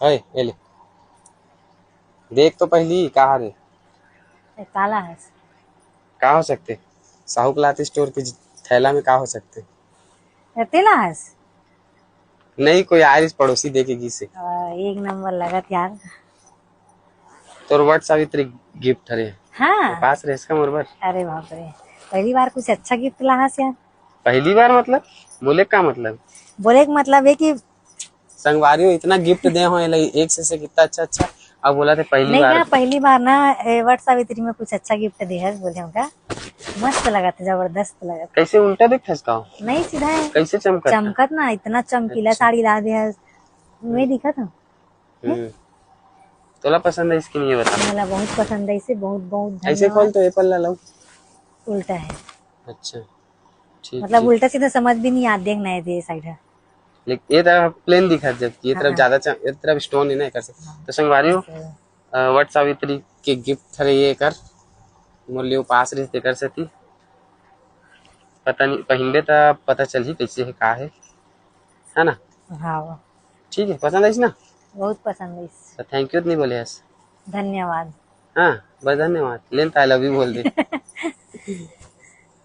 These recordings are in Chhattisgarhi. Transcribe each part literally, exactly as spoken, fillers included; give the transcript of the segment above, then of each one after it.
है, ये ले। देख तो पहली, का हरे? ए, काला है। का हो सकथे? साहू क्लॉथ स्टोर के ज-, थैला में का हो सकथे? ए, तेला है। नहीं, कोई आरिस पड़ोसी दे के गिस हे। आ, एक नंबर लगत यार। तोर वट सावित्री गिफ्ट हरे। हाँ। पास रहे इसका मोर बर। अरे बाप रे, पहली बार कुछ अच्छा गिफ्ट लाहस यार। पहली बार मतलब? बोले का मतलब? बोले के मतलब है कि संगवारी हो इतना गिफ्ट दे हो, ये लगी एक से, से कितना अच्छा अच्छा। अब बोला थे पहली नहीं बार। क्या पहली बार ना, ए, वट सावित्री में कुछ अच्छा गिफ्ट दे है, बोले हमका मस्त लगा था, जबरदस्त लगा था। कैसे उल्टा दिखता इसका? नहीं, सीधा है। कैसे चमकत था? चमकत ना, इतना चमकीला अच्छा। साड़ी ला दे है, मैं दिखा था। हम्म। तोला पसंद है इसकी, ये बता। मोला बहुत पसंद है इसे, बहुत, बहुत ऐसे धन्यवाद। खोल तो एप्पल ला लो। उल्टा है। अच्छा, ठीक, मतलब ठीक। उल्टा सीधा समझ भी नहीं आ, देख ना ये साइड है। लेकिन ये तरफ प्लेन दिखा, जबकि ये तरफ हाँ। ज्यादा चम-, ये तरफ स्टोन है ना, एकर से। हाँ। तो संगवारी हो, ऐसे। अ, वट सावित्री के गिफ्ट हरे ये कर, मोर लिए उपास रहिस तेकर सेती। पता नहीं, पहिनबे त पता चलही कैसे है, का है, है ना? हाँ। ठीक है, पसंद आइस ना? बहुत पसंद आइस। तो thank you तो नहीं बोले हस? धन्यवाद। हाँ, बस धन्यवाद। लेन त I love you बोल दे।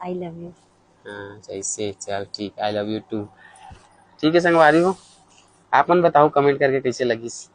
I love you। हाँ, ऐसे, चल ठीक, I love you too। ठीक है संगवारी हो, आप मन बताओ comment करके कैसे लगिस।